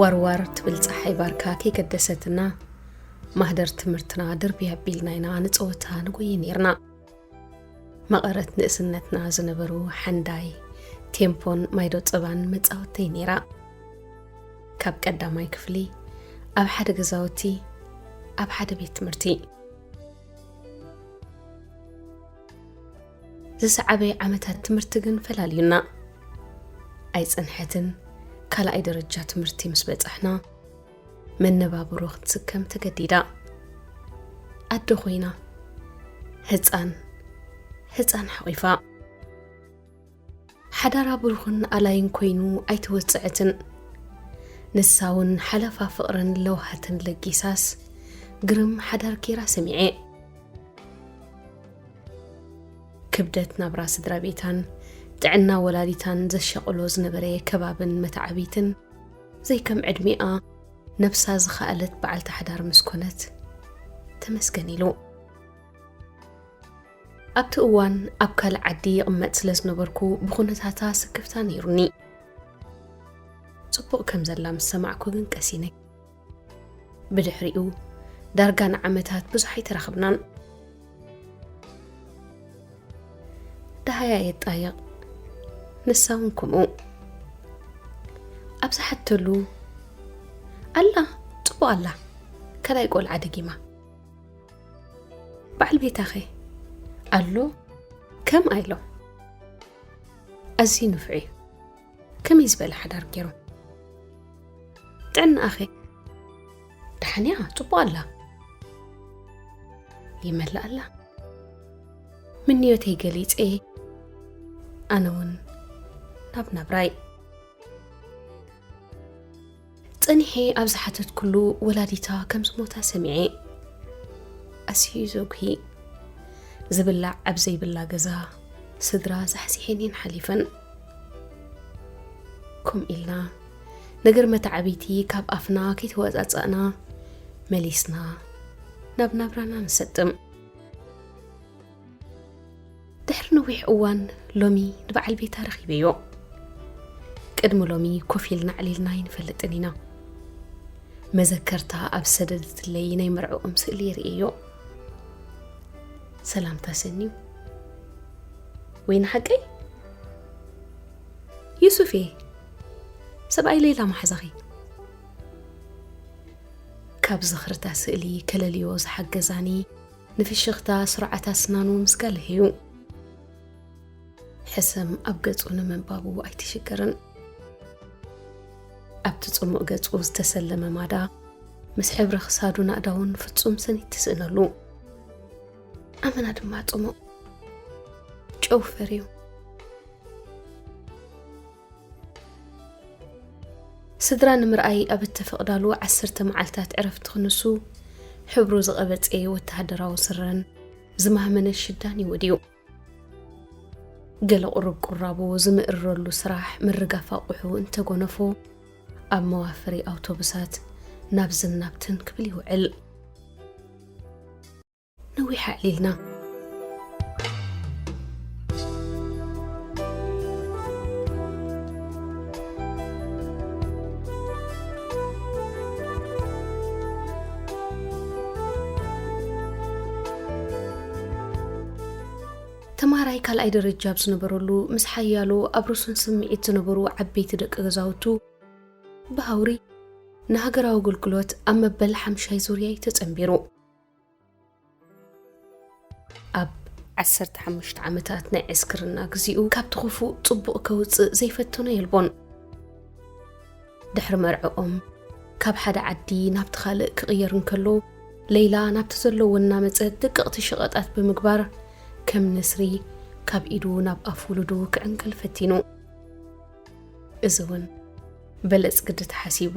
ዋርዋር ትብል ጸሓይ ባርካ ከይገደሰትና፣ ማህደር ትምህርትና ድርብይ ኣቢልና ኢና ንጸወታ ንጎይ ነይርና። መቐረት ንእስነትና ዝነበሩ ሓንዳይ፣ ቴምፖን ማይዶ ጸባን መጻወተይ ነይራ። ካብ ቀዳማይ ክፍሊ ኣብ ሓደ ገዛውቲ፣ ኣብ ሓደ ቤት ትምህርቲ። ዝሰዓበ ዓመታት ትምህርቲ ግን ፈላልዩና። ኣይጸንሐትን፣ ካልኣይ ደረጃ ትምህርቲ ምስ በጻሕና፣ መነባብሮ ክትስከም ተገዲዳ። ኣደ ኮይና፣ ህጻን፣ ህጻን ሓቒፋ። ሓዳራ ብሩኽን ኣላይን ኮይኑ ኣይተወጽዐትን። ንሳ እውን ሓለፋ ፍቕርን ለውሃትን ለጊሳስ፣ ግርም ሓዳር ጌራ ሰሚዐ። ክብደት ናብራ ስድራ ቤታን ጥዕና ወላዲታን ዘሻቕሎ ዝነበረ ከባብን መተዓብይትን፣ ዘይከም ዕድሚኣ ነብሳ ዝኸኣለት በዓልቲ ሓዳር ምስ ኮነት፣ ተመስገን ኢሉ። ኣብቲ እዋን ኣብ ካልእ ዓዲ ይቕመጥ ስለ ዝነበርኩ፣ ብኹነታታ ስክፍታ ነይሩኒ። ጽቡቕ ከም ዘላ ምስ ሰማዕኩ ግን ቀሲነ። ብድሕሪኡ ዳርጋ ንዓመታት ብዙሕ ኣይተራኸብናን። ደሃያ የጣይቕ፣ ንሳ እውን ከምኡ። ኣብ ዝሓተሉ፣ ኣላ፣ ጽቡቕ ኣላ፣ ካልኣይ ቆልዓ ደጊማ። በዓል ቤታኸ? ኣሎ፣ ከም ኣይሎ። ኣዝዩ ንፉዕ እዩ። ከመይ ዝበለ ሓዳር ገይሩ? ጥዕናኣኸ? ደሓን እያ፣ ጽቡቕ ኣላ። ይመልእ ኣላ። ምንዮተይ ገሊጸ፣ ኣነ እውን ናብ ናብራይ። ጸኒሐ ኣብ ዝሓተትኩሉ፣ ወላዲታ ከም ዝሞታ ሰሚዐ። ኣዝዩ ዘጉሂ። ዝብላዕ ኣብ ዘይብላ ገዛ፣ ስድራ ዛሕዚሐን እየን ሓሊፈን። ከምኡ ኢልና፣ ነገር መተዓብይቲ ካብ ኣፍና ከይተወጻጸእና፣ መሊስና ናብ ናብራና ንሰጥም። ድሕሪ ነዊሕ እዋን፣ ሎሚ ንበዓል ቤታ ረኺበዮ። ቅድሚ ሎሚ ኮፍ ኢልና ኣዕሊልና ኣይንፈልጥን ኢና። መዘከርታ ኣብ ዝሰደደትለይ ናይ መርዕኦም ስእሊ ይርእዮ። ሰላምታ ሰንዩ። ወይ ንሓቀይ? ዩሱፍ እየ። ሰብኣይ ሌላ መሓዛኺ። ካብ ዝኽርታ ስእሊ ከለልዮ ዝሓገዛኒ፣ ንፍሽኽታ ስሩዓት ኣስናኑ ምስጋል እዩ። ሕሰም ኣብ ገጹ ንምንባቡ ኣይትሽገርን። ኣብቲ ጽሙእ ገጹ ዝተሰለመ ማዳ፣ ምስ ሕብሪ ክሳዱን ኣእዳውን ፍጹም ሰኒት ትስእነሉ። ኣመና ድማ ጽሙእ። ጨው ፈርዩ። ስድራ ንምርኣይ ኣብ እተፈቕዳሉ ዓሰርተ መዓልታት ዕረፍቲ ክንሱ፣ ሕብሩ ዝቐበጸ ወተሃደራዊ ስረን ዝማህመነ ሽዳን እዩ ወዲኡ። ገለ ቁሩብ ቁራቡ ዝምእርረሉ ስራሕ ምርጋፍ ኣቑሑ እንተጎነፎ፣ ኣብ መዋፈሪ ኣውቶቡሳት ናብዝን ናብትን ክብል ይውዕል። ነዊሕ ኣዕሊልና። ተማሃራይ ካልኣይ ደረጃ ኣብ ዝነበረሉ፣ ምስ ሓያሎ ኣብ ርሱን ስምዒት ዝነበሩ ዓበይቲ ደቂ ገዛውቱ ብሃውሪ ንሃገራዊ ኣገልግሎት ኣብ መበል ሓምሻይ ዙርያ እዩ ተጸንቢሩ። ኣብ ዓሰርተ ሓሙሽተ ዓመታት ናይ ዕስክርና ግዜኡ ካብቲ ክፉእ ጽቡቕ ከውጽእ ዘይፈተኖ የልቦን። ድሕሪ መርዕኦም ካብ ሓደ ዓዲ ናብቲ ካልእ ክቕየር እንከሎ፣ ሌላ ናብቲ ዘለዎ እናመጸት ደቀቕቲ ሸቐጣት ብምግባር ከም ንስሪ ካብ ኢዱ ናብ ኣፍ ውሉዱ ክዕንቅል ፈቲኑ። እዚ እውን በለጽ ግዲ ተሓሲቡ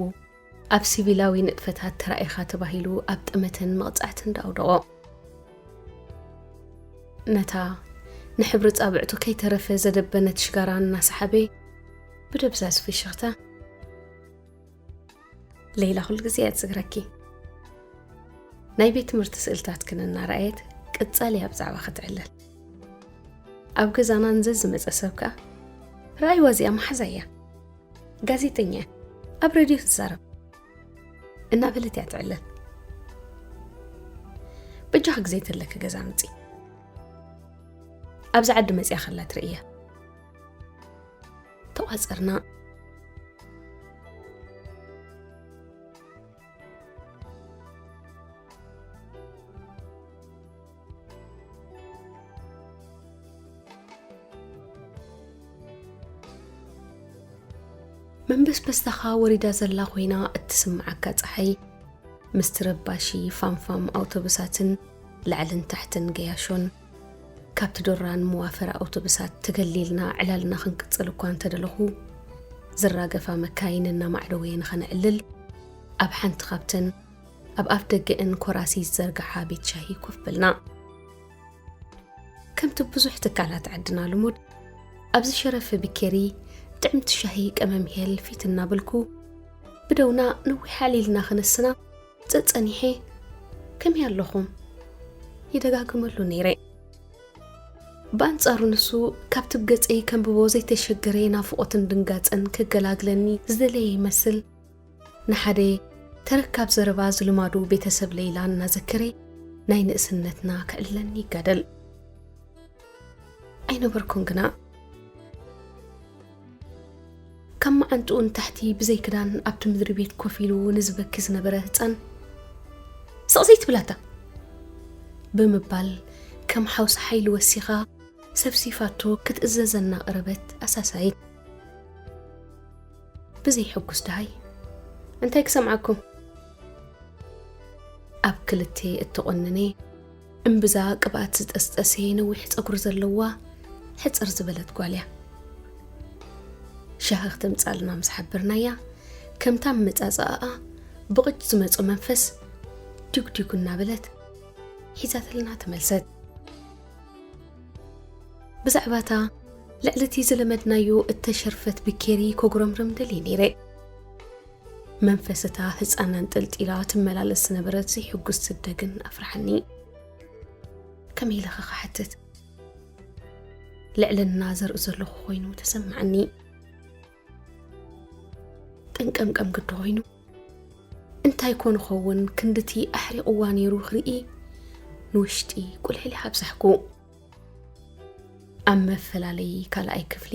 ኣብ ሲቪላዊ ንጥፈታት ተራኢኻ ተባሂሉ ኣብ ጠመተን መቕጻዕትን ዳውደቖ። ነታ ንሕብሪ ጻብዕቱ ከይተረፈ ዘደበነት ሽጋራ እናሰሓበ ብደብዛዝ ፍሽኽታ፣ ሌላ ኩሉ ግዜ እያ ትዝክረኪ። ናይ ቤት ትምህርቲ ስእልታትክን እናረኣየት ቅጻል እያ ብዛዕባ ክትዕልል። ኣብ ገዛና ንዘዝመጸ ሰብ ከኣ፣ "ረኣይዋ እዚኣ መሓዛ እያ። ጋዜጠኛ እያ። ኣብ ሬድዮ ትዛረብ። እናበለት እያ ትዕለል። በጃኺ ግዜ ተለኪ ገዛ ምጺ። ኣብዚ ዓዲ መጺኣ ከላ ትርእያ። ተቋጸርና። መንበስበስታኻ ወሪዳ ዘላ ኮይና እትስምዓካ ጸሓይ፣ ምስቲ ረባሺ ፋንፋም ኣውቶቡሳትን ላዕልን ታሕትን ገያሾን፣ ካብቲ ዶራን መዋፈሪ ኣውቶቡሳት ተገሊልና ዕላልና ክንቅጽል እኳ እንተደለኹ፣ ዝራገፋ መካይን እናማዕደወየ ንኸነዕልል፣ ኣብ ሓንቲ ካብተን ኣብ ኣፍ ደገአን ኮራሲ ዝዘርግሓ ቤት ሻሂ ኮፍ በልና። ከምቲ ብዙሕ ትካላት ዓድና ልሙድ፣ ኣብዚ ሸረፍ ብኬሪ ጥዕምቲ ሻሂ ቀመም ሄል ፊት እናበልኩ፣ ብደውና ነዊሕ ዓሊልና ክነስና ጸጸኒሐ፣ "ከመይ ኣለኹም?" ይደጋግመሉ ነይረ። ብኣንጻሩ ንሱ ካብቲ ብገጸይ ከንብቦ ዘይተሸገረ ናፍቖትን ድንጋጸን ክገላግለኒ ዝደለየ ይመስል፣ ንሓደ ተረካብ ዘረባ ዝልማዱ ቤተሰብ ለይላ እናዘከረ ናይ ንእስነትና ከዕልለኒ ይጋደል። ኣይነበርኩን ግና። ካብ መዓንጥኡ ንታሕቲ ብዘይ ክዳን ኣብቲ ምድሪ ቤት ኮፍ ኢሉ ንዝበኪ ዝነበረ ህጻን፣ "ስቕ ዘይትብላታ!" ብምባል ከም ሓውሲ ሓይሊ ወሲኻ ሰብሲፋቶ ክትእዘዘና ቀረበት ኣሳሳይት። ብዘይ ሕጉስ ደሃይ፣ "እንታይ ክሰምዓኩም?" ኣብ ክልተ እትቖነነ እምብዛ ቅብኣት ዝጠስጠሰ ነዊሕ ጸጉሪ ዘለዋ ሕጽር ዝበለት ጓል እያ። ሻሂ ክትምጻልና ምስ ሓበርናያ፣ ከምታ መጻጻኣኣ ብቕጭ ዝመጾ መንፈስ ዲጉ ዲጉ እናበለት ሒዛትልና ተመልሰት። ብዛዕባታ ልዕሊ እቲ ዝለመድናዮ እተሸርፈት ብኬሪ ከጉረምርም ደልየ ነይረ። መንፈስ እታ ህጻን ኣንጠልጢላ ትመላለስ ዝነበረት ዘይሕጉስ ስደ ግን ኣፍርሓኒ። ከመይ ኢለ ኸ ክሓትት? ልዕልና ዘርኢ ዘለኹ ኮይኑ ተሰማዓኒ። ጥንቀምቀም ግዲ ኮይኑ፣ እንታይ ኮን ኸውን ክንድቲ ኣሕሪቕዋ ነይሩ ክርኢ ንውሽጢ ቁልሕሊሕ ኣብዛሕኩ። ኣብ መፈላለዪ ካልኣይ ክፍሊ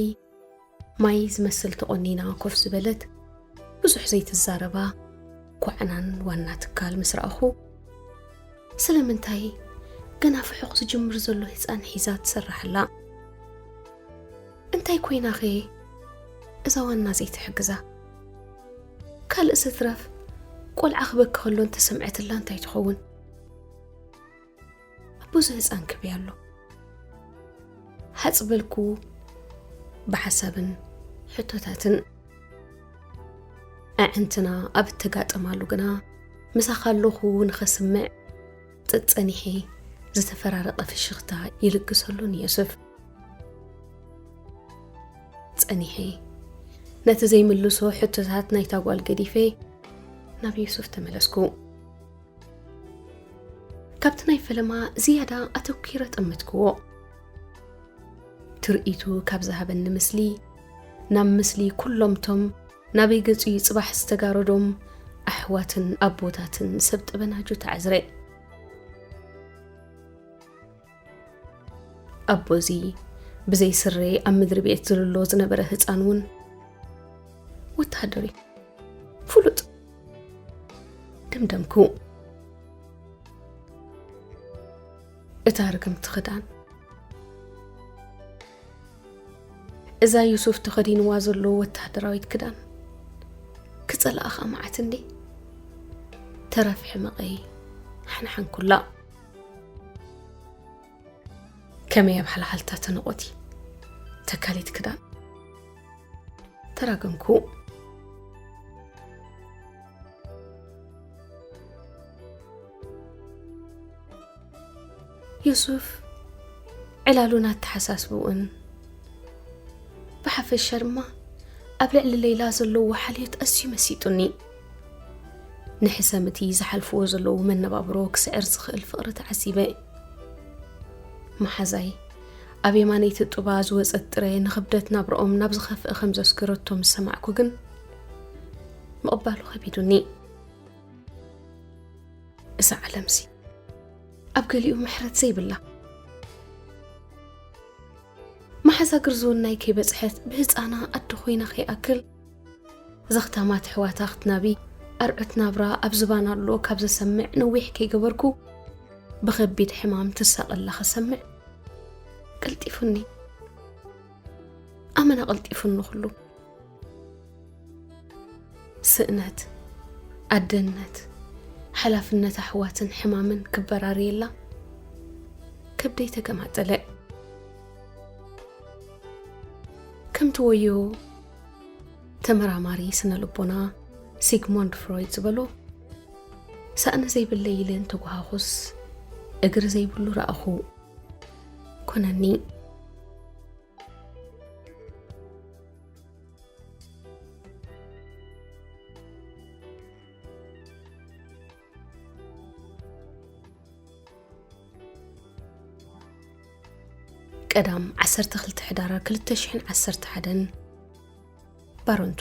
ማይ ዝመስል ተቖኒና ኮፍ ዝበለት፣ ብዙሕ ዘይትዛረባ ኳዕናን ዋና ትካል ምስ ረኣኹ፣ ስለምንታይ ገና ፍሑኽ ዝጅምር ዘሎ ህጻን ሒዛ ትሰርሕ ኣላ? እንታይ ኮይናኸ እዛ ዋና ዘይትሕግዛ? ካልእስ እትረፍ ቆልዓ ክበኪ ከሎ እንተሰምዐትላ እንታይ ትኸውን? ኣቦ እዚ ህጻን ክበይ ኣሎ? ሃጽ በልኩ ብሓሳብን ሕቶታትን። ኣዕንትና ኣብ እተጋጠማሉ ግና፣ ምሳኻ ኣለኹ ንኸስምዕ ጸጸኒሐ ዝተፈራረቐ ፍሽኽታ ይልግሰሉ ንዮሱፍ። ጸኒሐ ነቲ ዘይምልሶ ሕቶታት ናይታ ጓል ገዲፈ ናብ ዮሱፍ ተመለስኩ። ካብቲ ናይ ፈለማ ዝያዳ ኣተኲረ ጠመትክዎ። ትርኢቱ ካብ ዝሃበኒ ምስሊ፣ ናብ ምስሊ ኩሎምቶም ናበይ ገጹ እዩ ጽባሕ ዝተጋረዶም ኣሕዋትን ኣቦታትን ሰብ ጠበናጁ ተዓዝረ። ኣቦዚ ብዘይ ስረ ኣብ ምድሪ ቤት ዝልሎ ዝነበረ ህጻን እውን ወተሃደር እዩ። ፍሉጥ ደምደምኩ። እታ ርግምቲ ክዳን፣ እዛ ዩሱፍ ተኸዲንዋ ዘሎ ወተሃደራዊት ክዳን፣ ክጸልኣኻ መዓት እንዴ? ተረፍ ሕመቐይ ሓንሓንኩላ። ከመይ ኣብ ሓልሓልታ ተነቖቲ ተካሊት ክዳን ተራገምኩ። ዮሱፍ ዕላሉን ኣተሓሳስብኡን፣ ብሓፈሻ ድማ ኣብ ልዕሊ ሌላ ዘለዎ ሓልዮት ኣዝዩ መሲጡኒ። ንሕሰም እቲ ዝሓልፍዎ ዘለዉ መነባብሮ ክስዕር ዝኽእል ፍቕሪ ተዓዚበ። መሓዛይ ኣብ የማነይቲ ጡባ ዝወጸት ጥረ ንኽብደት ናብርኦም ናብ ዝኸፍአ ከም ዘስገረቶ ምስ ሰማዕኩ ግን ምቕባሉ ከቢዱኒ። እዛ ዓለምሲ ኣብ ገሊኡ ምሕረት ዘይብላ። መሓዛ ግርዝውናይ ከይበጽሐት ብህፃና ኣደ ኮይና ከይኣክል፣ ዘኽታማት ኣሕዋታ ክትናቢ፣ ኣርዑት ናብራ ኣብ ዝባና ኣሎ ካብ ዘሰምዕ ነዊሕ ከይገበርኩ፣ ብኸቢድ ሕማም ትሳቐላ ኸሰምዕ ቀልጢፉኒ። ኣመና ቀልጢፉኒ ኩሉ። ስእነት፣ ኣደነት፣ ሓላፍነት ኣሕዋትን ሕማምን ክበራርየላ ከብደይ ተገማጠለ። ከምቲ ወዮ ተመራማሪ ስነ ልቦና ሲግሞንድ ፍሮይድ ዝበሎ፣ ሳእኒ ዘይብለይ ኢለ እንተጓሃኹስ እግሪ ዘይብሉ ረኣኹ ኮነኒ። ቀዳም ዓሰርተ ክልተ ሕዳር ክልተ ሽሕን ዓሰርተ ሓደን። ባረንቱ።